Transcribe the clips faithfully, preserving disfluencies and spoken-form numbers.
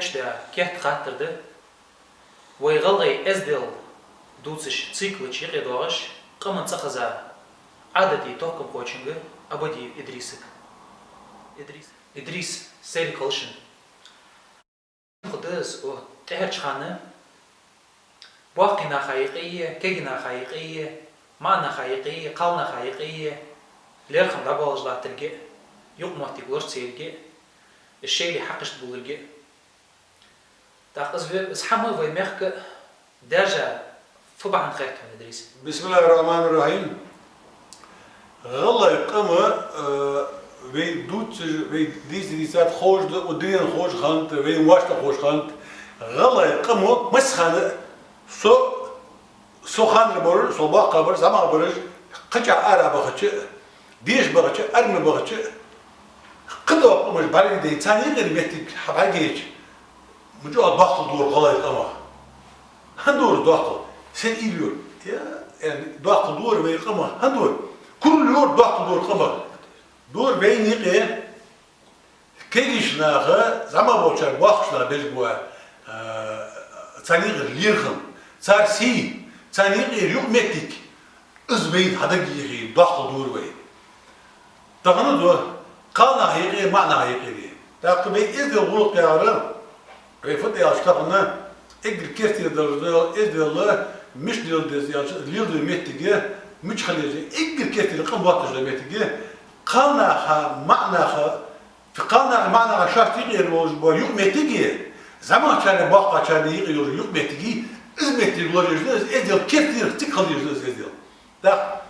Иштта кхетта хаттар да. Вай гӀалгӀай эздел дувцаш циклаца юкъедоагӀаш, къаман цӀихеза Ӏадатий тохкамхочунга Абадиев Идрисага. Идрис, Идрис, сайре кхалшин. Худас, о, тӀехьарча хана боккхий наха юкъе, кегий наха юкъе, маӀа наха юкъе, кхалнаха юкъе лерхӀам дӀаболлаш латтарга, юкъмоттиг лорацаярга, шоайла хьакъашта буларга. ТӀаккха из ве-, из хӀама вай мехка даьржа фу бахьан хет хьона, Идрис? بسم الله الرحمن الرحيم. ГӀалгӀай къам, э, вай дувцаш, вай дийца дийцад ховш да, укх дунен ховш хиннад, вай вӀашта ховш хиннад. ГӀалгӀай къам массахана со, со ханара бараш, со боккха бараш, зӀамагӀа бараш, кхычахьа ара бахача, деша бахача, арма бахача, кхыдола къамаш бӀаргадайча, царна юкъера моттиг хьабӀаргаяйча, ма чӀоагӀа доккхал дора гӀалгӀай къамах. ХӀана дора доккхал? Сен ил йора? Я, э, доккхал дора вай къамах. ХӀана дора? Курал йора доккхал дора къамах. Дора вайна юкъе кегийча наха, зӀамагӀа болчар боккхийча наха беш бола, э, царна юкъера лерхӀам, цар сий, царна юкъера юкъмоттиг, из вайна хьадагайийхе, доккхал дора вай. Тахан да кхалнаха юкъе, маӀа наха юкъе. ТӀаккха вай эздел гӀулакх яхар, вай фу да аьлча тахан, эггара керттера дола эздел, мишта леладе деза аьлча, леладу моттиг, мича хила еза, эггара керттера къам боатташ дола моттиг, кхалнаха, маӀа наха, кхалнаха, маӀа наха шоашта юкъера йолаш бола юкъмоттиг, зӀамагӀчарна, боккхагӀчарна юкъе йолаш юкъмоттиг, из моттиг лораеш да, из эздел керттера цига хила еза, из эздел. ТӀаккха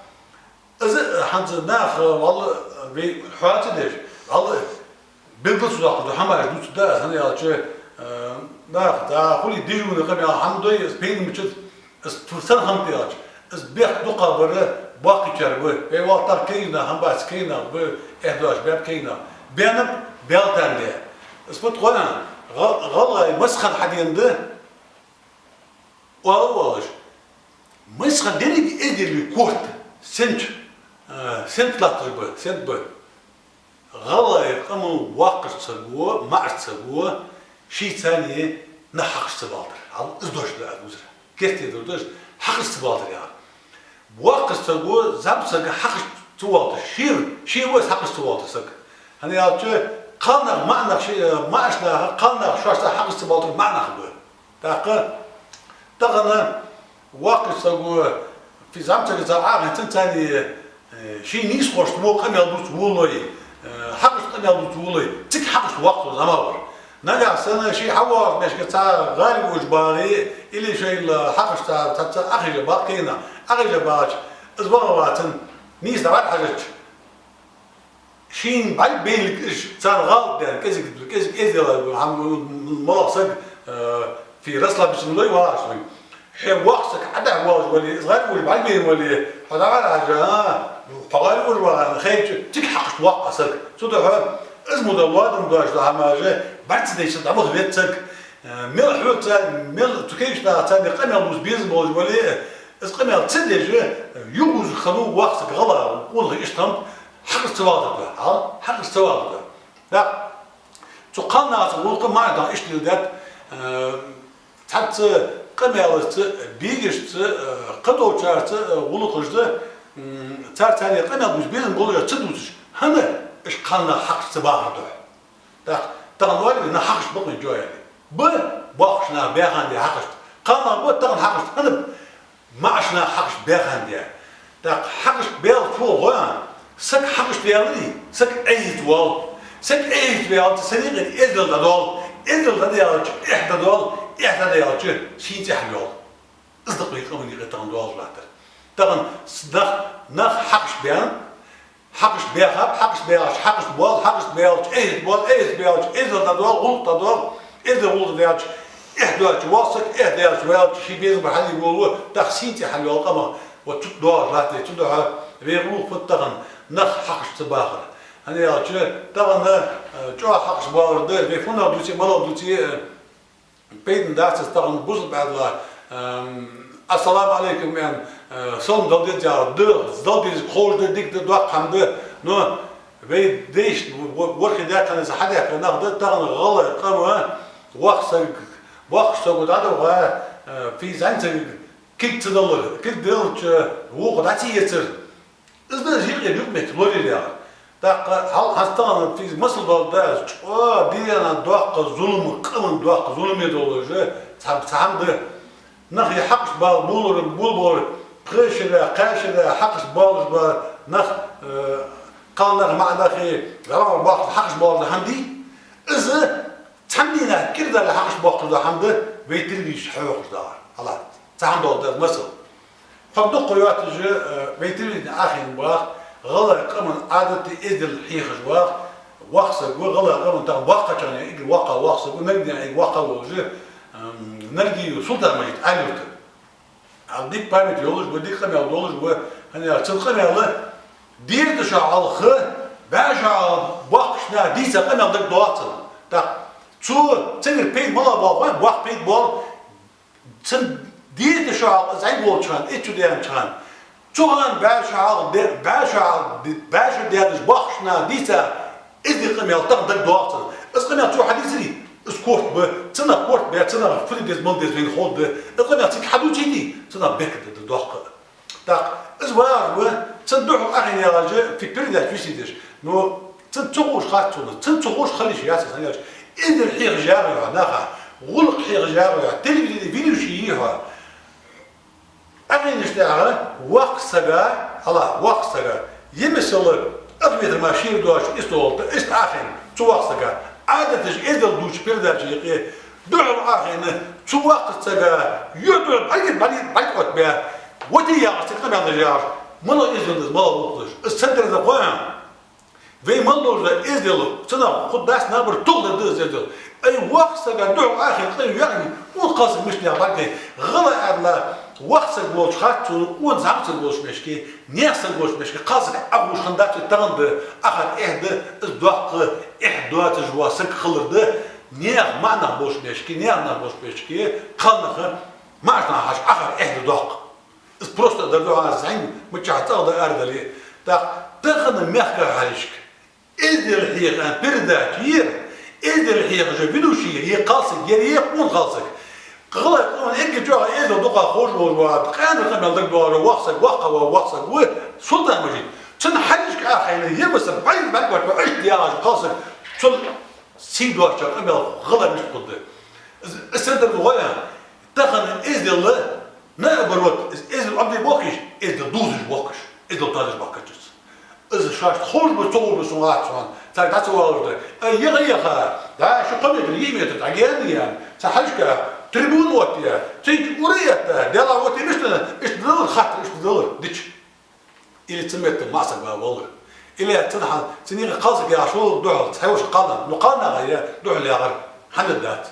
из хӀанз наха, валлахӀи, вай хьоаца деш, валлахӀи, белгал ца доаккхаш да хӀамаш дувцаргда аз, хӀана аьлча, э, наха, да, хулий дижуна къамаьл хӀама дой, из пайда мичад, из фурсан хӀама да аьлча, из бехк дукха бар боккхийчар ба. Вай валлахӀи кегий нах хӀама бац, кегий нах ба, эхь доацаш баьб кегий нах. Баьннаб, баьлаб тӀаккха. Из фуд хой хьона, гӀа-, гӀалгӀай массахана хьадена да, оал, оалаш. Массахана деррига эздел корта сенца, э, сенца латташ ба, сенца ба. ГӀалгӀай къаман воккхача саго, маӀача саго ший царна нах хьакхашта ца балийтар. Хьал из дош да аз дувцар. Керттера дош, хьакхашта ца балийтар яхар. Воккхача саго, зӀамсага хьакхашта ца валийташ, ший, ший ва из хьакхашта ца валийтар саг. ХӀана аьлча, кхалнах, маӀа нах ший, э, маӀача наха, кхалнаха шоашта хьакхашта ца балийтар маӀа нах ба. ТӀаккха тахан воккхача саго, фи-, зӀамсагаца Ӏохайна царна, э, ший нийсхошта во къамаьл дувца волалой, э, хьакхашта къамаьл дувца волалой, цига хьакхашта воккха зӀамагӀа вар. Нагахьа санна ший хьавоагӀача мехка цхьа гӀаргвуж багӀе, или шоайла хьакхашта цхьацца Ӏохайша багӀа кегий нах, Ӏохайша багӀача, из ваха вацан, нийса дӀабӀарахьежача, шийна бӀаргабайналга уж, царна гӀалат даьнна, кӀезига, кӀезига эздел а, хӀама, моллагӀа саг, э, фи расслабиться ма дой вагӀаш вай. Хье воккха саг Ӏадахьа воаллаш вале, из гӀаргвуж бӀаргабайна вале, хьо дӀабӀарахьежа, а, хьо гӀаргвуж вагӀа аьнна хайча, цига хьакхашта воккха саг. Цудухьа из мо да ладам дош да хӀамаш, бӀарга ца дайча дӀабаха веза саг. Э, мел хьоца, мел цу кегийча наха царна къамаьл дувца безам болаш вале, из къамаьл ца деш, юхавуза хиннав воккха саг гӀала, къонахий иштта хиннаб, хьакхашта ца валийтаргда, хьал, хьакхашта ца валийтаргда. ТӀаккха цу кхалнаьха гӀулакх маӀа наха иштта леладаьд, э, цхьацца къамаьлашца, бегашца, э, кхыдолчарца, э, гӀулакхашца, м, цар царна къамаьл дувца безам болаш ца дувцаш, хӀана уж кхалнах хьакхашта ца бахар духьа. ТӀаккха тахан оалий вай, нах хьакхашта ба-кх вайна чу аьле. Ба, боккхийча наха баь хиннад хьакхашта. Кхалнах ба тахан хьакхашта, хӀана ба? МаӀача наха хьакхашта баь хиннад. ТӀаккха хьакхашта баьлча фу хой хьона? Саг хьакхашта ваьлча, саг эхь ца воал. Саг эхь ца ваьлча, царна юкъера эздел дӀадоал. Эздел дӀадаьлча, эхь дӀадоал. Эхь дӀадаьлча, сий цӀи хьалйоал. Из да-кх вай къаман юкъе тахан доаллаш латтар. Тахан с-, нах, нах хьакхашта баьннаб, хьакхашта баьхаб, хьакхашта баьлча, хьакхашта боал, хьакхашта баьлча, эхь боал, эхь баьлча, эздел дӀадоал, гӀулакх дӀадоал, эздел, гӀулакх даьлча, эхь доацаш воал саг, эхь даьлча, ваьлча, ший безам бар хьалъе волаву, тӀаккха сий цӀи хьалйоал къамах. Вот цу тӀа доаллаш латт вай, цудухьа вай гӀулакх фуд тахан, нах хьакхашта ца бахар. ХӀана аьлча, тахан, э, чӀоагӀа хьакхашта боалар да, вай фуннагӀа дувце, малагӀа дувце, э, пайдана дац из тахан бусалба бӀаьдала, ам, «Ассаламу Ӏалайкум» аьнна, э, салам дала деза яхар да, дала деза ховш да, дика да, доккха хӀама да. Но вай дайшта, в-, ворхӀе даьккхача хана из хьадаьхка нах да, тахан гӀалгӀай къам, Воккха саг, воккхача саго дӀадувха, э, физа зӀамсага кулг ца далар, кулг далча вокхо дӀа ца эцар. Из да жикъе юкъ-метта лорае яхар. ТӀаккха хьал-, хьастагӀа физа масал дола да, чӀоагӀа дийна доккха зулам, къаман доккха зуламе долаш, цхьа, цхьа хӀама да. Нах е хьакъаш бала булар, булбулар, пхе шера, кхаь шера хьакъаш болаш ба нах, э, кхалнах, маӀа нах, гӀалгӀай боккхий хьакъаш болаш ба хӀама дий. Из цхьан дийнахьа кӀира даьле хьакъаш боаккхаш дола хӀама да, вай телевизораш хьоахаш дола. Хьала, цхьа хӀама дола да масал. Хьо дукха йоацаш, э, вай телевидене Ӏохайна бах, гӀалгӀай къаман Ӏадаташ, эздел хьехаш вах, воккха саг ва, гӀалгӀай къаман тӀа боккхача хана эггара воккха воккха саг ва, Наргиде эггара воккха волаш, ам, Наргиев Султан-Мажит, Ӏаьлий-Юртара. Ӏа дика память йолаш ва, дика къамаьл долаш ва, хӀана аьлча цун къамаьл дезткъа шу хьалха, бӀаь шу хьалха боккхача наха дийца къамаьл дагадоагӀа цунна. ТӀаккха цу, цунгара пайда малагӀа бола, вай боккха пайда бола, цун дезткъа шу хьалха зӀамига волча хана, итт шу даьннача хана, цу хана бӀаь шу хьалха де-, бӀаь шу хьалха де-, бӀаь шу даьннача боккхача наха дийца эздий къамаьл тахан дагадоагӀа цунна. Из къамаьл цо хьадийцарий, из корта ба, цунах корта бе, цунах фу де деза, мала деза вайна ховргда. Из къамаьл цига хьадувцийте, цунах беркат да доккха. ТӀаккха из вагӀаш ва, цун духьал Ӏохайна яхаш, фи передача висийдеш. Но цунна ца ховш хац сона, цунна ца ховш хила йиш яц, хӀана аьлча эздел хьехаш ягӀий хьо наха, гӀулакх хьехаш ягӀий хьо, телевидене ведущий йий хьо. Ӏохайнача тӀехьа воккхача сага, хьала, воккхача сага, е масала, ах метр мара шера доацаш истола тӀа, иштта Ӏохайна цу воккхача сага, Ӏадаташ, эздел дувцача передача юкъе, духьал Ӏохайна цу воккхача сага, юхь духьал бӀарга, бӀарга, бӀарга оттабаь, вот и яхаш, цига къамаьл деш яхаш, малагӀа эздел да из, малагӀа гӀулакх да из, из центр да кхоан. Вай мел долаш да эздел, цунах хӀама дац, наоборот, тохар да из эздел. Ай, воккхача сага духьал Ӏохайна къа вегӀни, укх кхалсага мишта наха бӀаргадайна. ГӀалгӀай Ӏаьдала воккха саг волча хац цунна, укх зӀамсаг волча мешке, наьха саг волча мешке, кхалсаг Ӏохувш хиннадац тахан да, ахар эхь да, из доккха эхь доацаш вола саг хилар да, наьха маӀа нах болча мешке, наьха нах болча мешке, кхалнаха, маӀача наха хьежача, ахар эхь да доккха. Из просто дар духьа зӀамига миччахьа цӀагӀа да арадале. ТӀаккха тахан мехка хьалхашка эздел хьеха передача яр, эздел хьехаш ведущий яр, е кхалсаг яр, е къона кхалсаг. ГӀалгӀай къаман эггара чӀоагӀа эздел дукха ховш волаш ва, къаьна къамаьл дагадоагӀаш воккха саг, воккха ва, воккха саг ва, Султан-Мажит. Цунна хьалхашка Ӏохайна, е масала, бӀарга, бӀарга оттабаь, иштта яхаш кхалсаг, цул сий доацача къамаьл гӀалгӀай мишта хургда. Из, из центр да гӀой а, тахан эздел, наоборот, из эздел Ӏомаде боахкаш, эздел дувзаш боахкаш, эздел тоадеш боахкача. Из шоашта ховш ба, ца ховш ба, сона хац, царга дӀа ца валар да. Ай, яха, яха, да, ши-кхо метр, йиъ метр дӀагаьна яьнна, цхьа хьалхашка трибуна оттаяь, цигача ура етта, Даьлах, вот и мишта, иштта далар, хаттар иштта далар, дича. Или цу метте маӀа саг валар. Или цун хьа-, цун юкъе кхалсаг яхаш вола духьал, цхьайолча кхалнах, ну, кхалнаха е духьал яхар хӀама дац.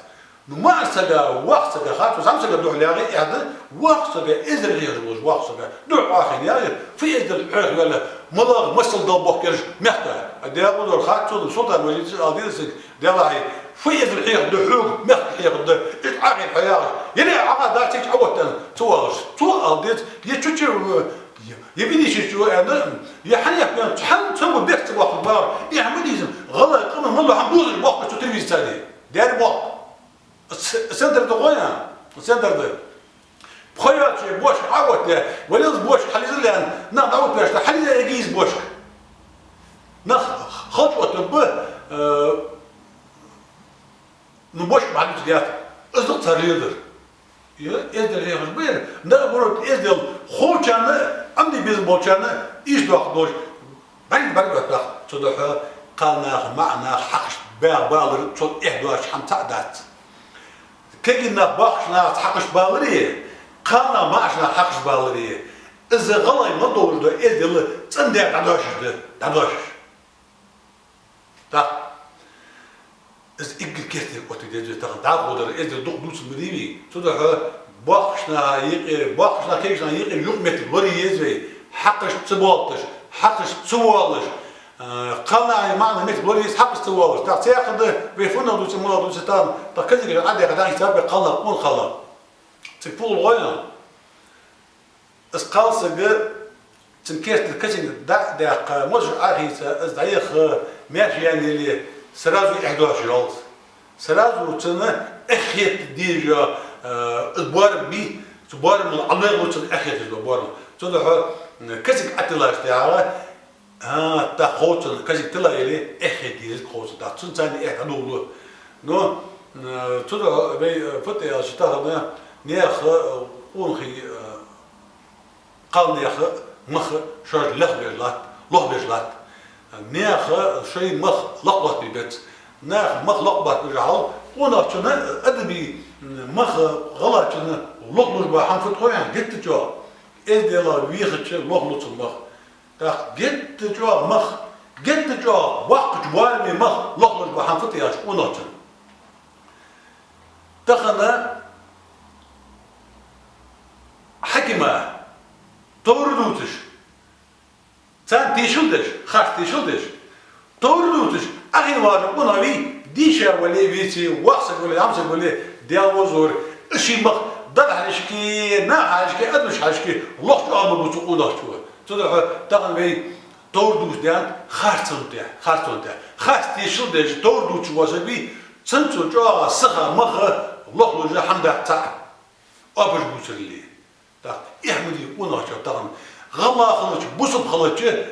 Ну, маӀача сага, воккхача сага хац, зӀамсага духьал яхар эхь да, воккхача сага эздел хьехаш волаш, воккхача сага духьал Ӏохайна яхар, фу эздел хьеха ваьлла, малагӀа масал дала боахк ераш мехка. А дегӀ дар хац цунна, Султан-Мажита ала деза саг, Даьлахьа, фу эздел хьеха да хьога, мехка хьеха да, иштта Ӏохайна хьо яхаш. Е Ӏоха дац, цигача Ӏооттаяь, ца воалаш. Цо ала деза, е чу чу, е, е видийшачо аьнна, е хьанех бен, цхьан цаму бехк ца боаккхаргбар, е хӀама дийзам, гӀалгӀай къаман мел дола хӀама дувзаш боахкаш цу телевизорца де. Дера боахк. Ц-, центр да гӀой а, центр да. Пхи йоацаш бошка Ӏооттаяь, валлалца бошка хьалъизалаьнна, нах дӀаоттавеш, хьалъиза эгийза бошка. Нах халча оттаргба, э, ну, бошка бӀаргагуча даьтта. Из да цар ледар. Е, эздел хьехаш ба ер, наоборот, эздел ховчарна, Ӏомаде безам болчарна, ийш доаккхаш долаш, бӀарга, бӀарга оттабаь, цудухьа кхалнаха, маӀа наха хьакъаш баь балар, цул эхь доацаш хӀама цаӀ дац. Кагий нах боккхача нахаца хьакъаш балари, кхалнаха маӀача наха хьакъаш балари, из гӀалгӀай мел долаш да эздел цӀендаь дӀадоашаш да, дӀадоашаш. ТӀаккха из эггара кертераго оттаде деза вай тахан, дӀахо дар эздел дукха дувца ма дий вай. Цудухьа боккхача наха юкъе, боккхача наха, кагийча наха юкъе юкъ-метта лорае еза вай, хьакъаш ца боалийташ, хьакъаш ца воалаш, а, кхалнаха, маӀа наха метта лорае еза, хьакъаш ца воалаш. ТӀаккха цхьаькха да, вай фуннагӀа дувце, малагӀа дувце тахан, тӀаккха кагийча Ӏадийха дӀахийца бе кхалнах, къона кхалнах. Цига пул гӀой а. Из кхалсаг, цун керта качанга дӀа а даьккха, мозаш Ӏохийца, из дӀаяха, маьрша яьнна яле, сразу эхь доацаш йоалл из. Сразу цунна эхь хеташ деза, э, из боарам бий, цу боарамал Ӏалех лу цунна эхь хеташ дола боарам. Цудухьа, м, кӀезига Ӏотиллача тӀехьагӀа, а, тӀаккха хов цунна, кӀезига тилла яле, эхь хета дезарг хов цунна, тӀаккха цунца цхьана эхь дӀадоладу. Ну, м, цудухьа вай, э, фу да аьлча тахан наьха, э, къонахий, э, кхалнаьха мах шоаш лехбеш латт, лохбеш латт. Наьха шоай мах лакхбоаттабе беза. Наьха мах лакхбоаттабеш хьал, къонахчун, адамий мах гӀалгӀачун лохлуш ба хӀама фуд хой хьона, геттара чӀоагӀа. Эздела вехача лохлу цун мах. ТӀаккха геттара чӀоагӀа мах, геттара чӀоагӀа боккхача боараме мах лохлуш ба хӀама фуд аьлча къонахчун. Тахан хьакима товр дувцаш, царна тешал деш, харц тешал деш, товр дувцаш, Ӏохайна вагӀаш къонах вий, дийша вале а веце, воккха саг вале а, зӀамсаг вале а, Даьла возор, из ший мах дала хьалхашка, наха хьалхашка, адамашта хьалхашка лохча оамал ба цу къонахчо. Цудухьа тахан вай товр дувцаш даьннад харцонна тӀа, харцонна тӀа. Харц тешал деш, товр дувцаш вола саг вий, цунцара чӀоагӀа сиха мах лохлуш хӀама дац цхьаккха, оапаш бувцарал. ТӀаккха эхь ма дий къонахчоа тахан. ГӀалгӀа хилча, бусалба хилча,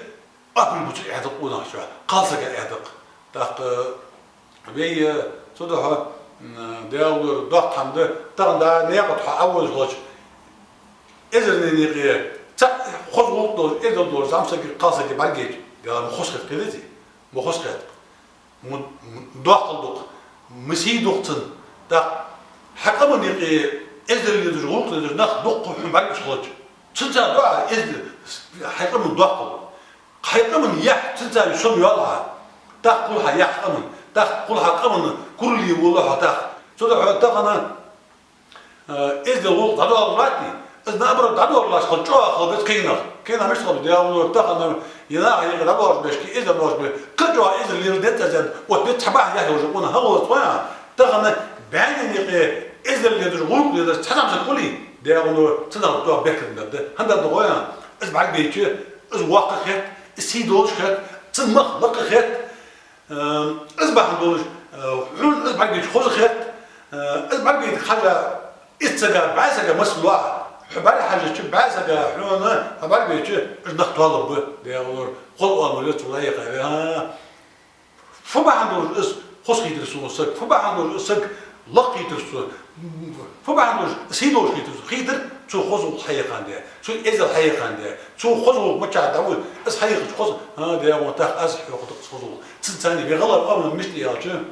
оапаш бувцар эхь да-кх къонахчоа, кхалсага эхь да-кх. ТӀаккха вай, э, цудухьа, м, Даьла лора доккха хӀама да, тахан дӀа наькъа тӀа хьо Ӏовожаш хилча, эзарнена юкъе цхьа хоза гӀулакх долаш, эздел долаш зӀамсаги кхалсаги бӀаргайча, Даьла, ма хоза хет кхы везий, ма хоза хет-кх. Ма, ма доккхал да-кх, ма сий да-кх цун. ТӀаккха хьа къаман юкъе эздел леладеш, гӀулакх леладеш нах дукха хьона бӀаргаш хилча, цунца доа эздел, хьай къаман доккхал. Хьай къаман яхь цунца сомайоал хьа. ТӀаккха хул хьа яхь къаман, тӀаккха хул хьа къаман курале вола хьо тӀаккха. Цудухьа тахан, э, эздел, гӀулакх дӀадоалаш латт, из наоборот дӀадоалаш хилча чӀоагӀа хила беза кегий нах. Кегий нах мишта хила беза, Даьла лора, тахан е наха юкъе дӀабоалаш беш, кхы эздел доацаш бе, кхы чӀоагӀа эздел леладе деза аьнна, вот бе цхьа бахьан яхь йолаш къонах хьагӀоллац вай. Тахан баьннена юкъе эздел леладеш, гӀулакх леладеш цхьа зӀамсаг хуле, Даьла лора, цунах чӀоагӀа беркат бар да. ХӀана да гой, из бӀаргабайча, из воккха хет, из сий долаш хет, цун мах лакха хет. Э, из бахьан долаш, э, хьона из бӀаргабайча хоза хет, э, из бӀаргабайта хьажа, итт сага, бӀаь сага масал лу Ӏа. Хьо бӀаргахьежача, бӀаь сага хьона, хьо бӀаргабайча, уж нах тоалургба, Даьла лора, хоза оамал йоацаш вай хьайкхаве, а. Фу бахьан долаш из хоза хийтар сона саг, фу бахьан долаш из саг лакха хийтар сона, фу бахьан долаш из сий долаш хийтар сона, хийтар цо хоза гӀулакх хьаекхандаь, цо эздел хьаекхандаь, цо хоза гӀулакх мичахьа дӀаву, из хьаекхача хоза, а, Даьла, тӀаккха аз хьокхаргда-кх из хоза гӀулакх. Цунца цхьана вай гӀалгӀай оамал мишта я аьлча,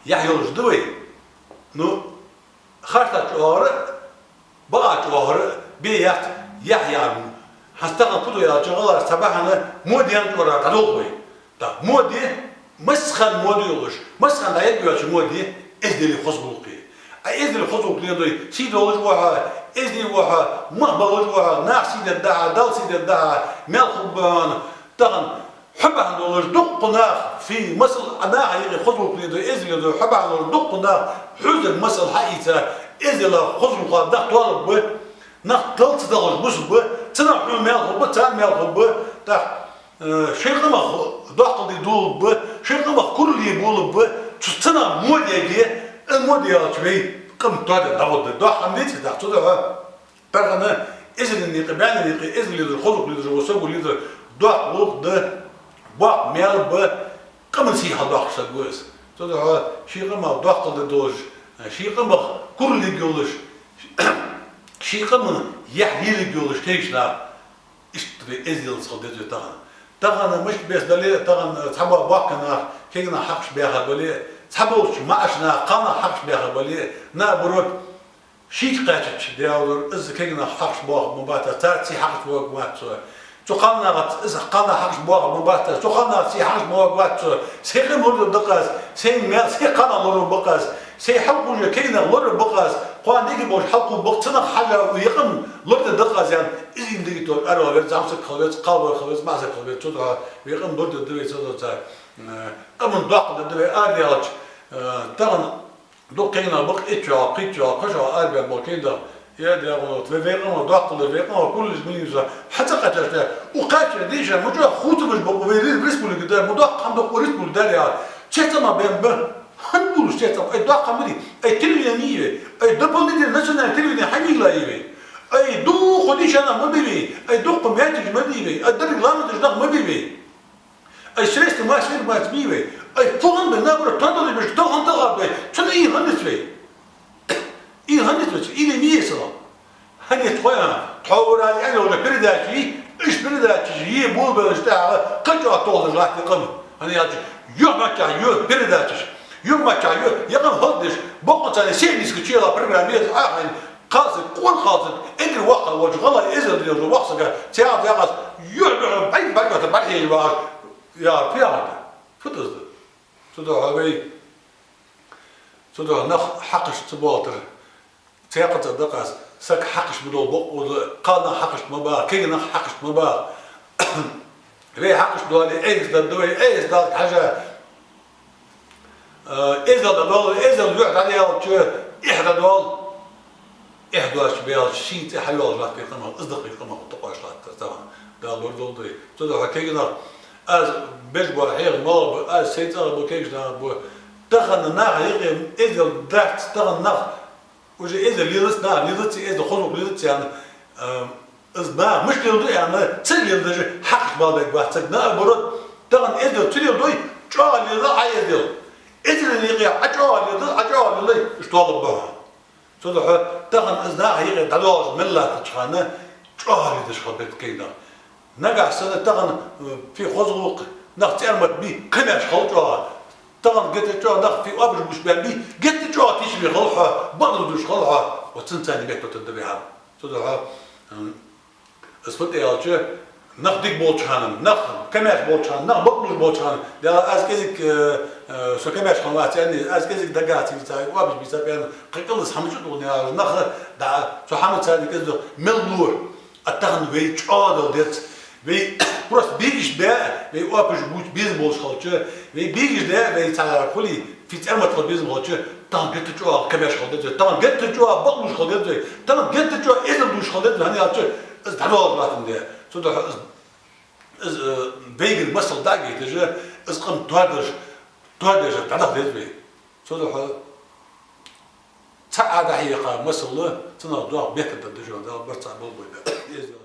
яхь йолаш да вай. Ну, харцахьа чӀоагӀа, бакъахьа чӀоагӀа бе яц яхь яр. ХӀанз тахан фу да аьлча, гӀалгӀаша цхьа бахьан моде ян тӀора дӀадолх вай. ТӀаккха моде, массахана моде йолаш, массахана дӀаергйоацаш моде эздели хоза гӀулакхи. А эздели хоза гӀулакх леладой, сий долаш ва хьо, эздий ва хьо, мах болаш ва хьо, наха сий дергда хьа, Далла сий дергда хьа, маьл хургба хьона. Тахан хьо бахьан долаш дуккха нах, фий, масал, а наха юкъе хоза гӀулакх леладой, эздел леладой, хьо бахьан долаш дуккха нах хьоьзарг масал хьаийца, эздела, хоза гӀулакха нах тоалургба, нах Далла ца дахалуш бусаргба, царна хьона маьл хургба, царна маьл хургба, тӀаккха, э, шоай къамах доккхал де долалургба, шоай къамах курале болалургба, цу царна моде яге, э, моде яьлча вай къам тоадергда, дӀагӀоргда, доккха хӀама деций, тӀаккха цудухьа. Тахан эзарнена юкъе, баьннена юкъе эздел леладер, хоза гӀулакх леладер, ва саго леладер доккха гӀулакх да, боккха маьл ба, къаман сий хьалдоаккхаш саг ва из. Цудухьа ший къамах доккхал де долаш, ший къамах куралерг йолаш, ший къаман яхь леларг йолаш кагийча наха, иштта вай эзделца хила деза вай тахан. Тахан мишта беса дале а, тахан цхьабола боккхий нах кагий нах хьакхаш баьха бале а, цхьаболча маӀача наха кхалнах хьакхаш баьха бале а, наоборот, шийга кхаьчача, Даьла лора, из кагий нах хьакхаш боахаргма бац аз, царца сий хьакхаш боахаргвац со. Цу кхалнаха из кхалнах хьакхаш боахаргма бац аз, цу кхалнаха сий хьакхаш боахаргвац со. Сай къам лорадергда-кх аз, сай маьл, сай кхалнах лорабергба-кх аз, сай хьалкхувш кагий нах лорабергба-кх аз, кхоана дика болаш хьалкхувргба-кх, цунах хьажа вай къам лорадергда-кх аз, аьнна, из ийна дика тоъаш аравала веза, зӀамсаг хила веза, кхалвар хила веза, маӀасаг хила веза, цудухьа вай къам лорадергда вай, цудухьа, э, къаман доккхал дергда вай, арадаьлча, э, тахан дукха кагий нах ба-кх, итт шо, кхойтта шо, кхо шо арабаьнна бола кагий нах. Е, Даьла лора, вай, вай къамах доккхал дар, вай къамах куралаш мел йий са. Хьа ца кхаьчача, укх кхаьчача дийша, ма чӀоагӀа хувцамаш ба-кх вай ре-, республика дар, ма доккха хӀама да-кх укх республика дар яхар. Цецама бен ба. Хьан булуш цецам, ай доккха ма дий, ай телевидени йий вай, ай дополнительно национальное телевидени хьамийла йий вай, ай дукха дийша нах ма бий вай, ай дукха маьждигаш ма дий вай, ай деррига ламаз деш нах ма бий вай, ай средства массовой информации ма йий вай, ай фу хӀама бий, наоборот, тӀадолаш беш, тӀа хӀама тӀагӀа бий, цунна и хӀама низ вай. И хӀама низ вай, или ма йий сала. Хьанец хой а, тхьовра аьнна йола передача йий, иш передачаш йий, болабелаш тӀехьа, кхача а тохлаш латте къам. ХӀана аьлча, юхь маччахь, юхь передачаш, юхь маччахь, юхь, я къам хӀалдеш, бокъонца сеннискача ела программа еза, ахьа, кхалсаг, къон кхалсаг, эггара воккха волча гӀалгӀай эзар деза воккха саг, цхьаькха, цхьаькха, юхь, юхь, бӀарг, бӀарг, бӀарг, бӀаргхьежа вагӀаш, я, фу яхар да? Фу да из да? Цудухьа вай, цудухьа нах хьакхаш ца боалийтар. Цхьаькхаза дакъа аз, саг хьакхаш ма дола бокъо да, кхалнах хьакхаш ма багӀа, кагий нах хьакхаш ма багӀа. Вай хьакхаш доале, Ӏехаза да вай, Ӏехаза далга хьежа, э, эзал дӀадоал, эзал юхь дӀадаьлча, эхь дӀадоал. Эхь доацаш баьлча, ший цӀи хьайоалаш латт вай къамах, из даккхий къамах тӀакхоачаш латтар тахан. Дала лорадолда вай. Цудухьа кагий нах, аз беш бола хьехам малав, аз сай цӀагӀа ба, кагийча нахах ба. Тахан наха юкъе эзал дац, тахан нах уже эзал лелац, наха лелац, эзал хоза гӀулакх лелац аьнна, а, из наха мишта леладу аьнна, ца леладеш хьакхаш бала бегаш вац саг. Наоборот, тахан эзал ца леладой, чӀоагӀа лела Ӏа эзал. Эзалан юкъе Ӏа чӀоагӀа леладу, Ӏа чӀоагӀа лелай, уж тоалургба хьона. Цудухьа тахан из наха юкъе дӀадоалаш мел латтача хана чӀоагӀа леладеш хила беза кагий нах. Нагахьа санна тахан, э, фу хоза гӀулакх, нах цӀермат бий, кхамеш хила чӀоагӀа. Тахан геттара чӀоагӀа нах фу оапаш бувцаш баьнна бий, геттара чӀоагӀа тийшабе хила хьо, бакъдолаш хила хьо. Вот цунца метта тӀадда вай хьа. Цудухьа, м, из фу да аьлча, нах дика болча хана, нах кхамеш болча хана, нах бакъдолаш болча хана, Дала, аз кӀезига, э, э, со кхамеш хиннавац аьнна, аз кӀезига дагахьа ца вийца, оапаш бийца баьнна, кхы кӀаллас хӀама чу догӀа яхаш, нах, да, цу хӀамаца дика из да, мел лора. А тахан вай чӀоагӀа дала деза. Вай просто бегаш бе, вай оапаш бувца безам болаш хилча, вай бегаш де, вай цхьа хулий, фу цӀермат хила безам хилча, тахан геттара чӀоагӀа кхамеш хила деза вай, тахан геттара чӀоагӀа бакъдолаш хила деза вай, тахан геттара чӀоагӀа эзал дувцаш хила деза вай, хӀана аьлча из дӀадоалаш латтам де. Цудухьа из, из, э, вайгара масал дӀагойташ, из къам тоадеш, тоадеш дӀадаха деза вай. Цудухьа цхьа Ӏа дӀахьекха масал, цунах дукха метта тӀадда деза вай, Дала барт цхьа болба вай.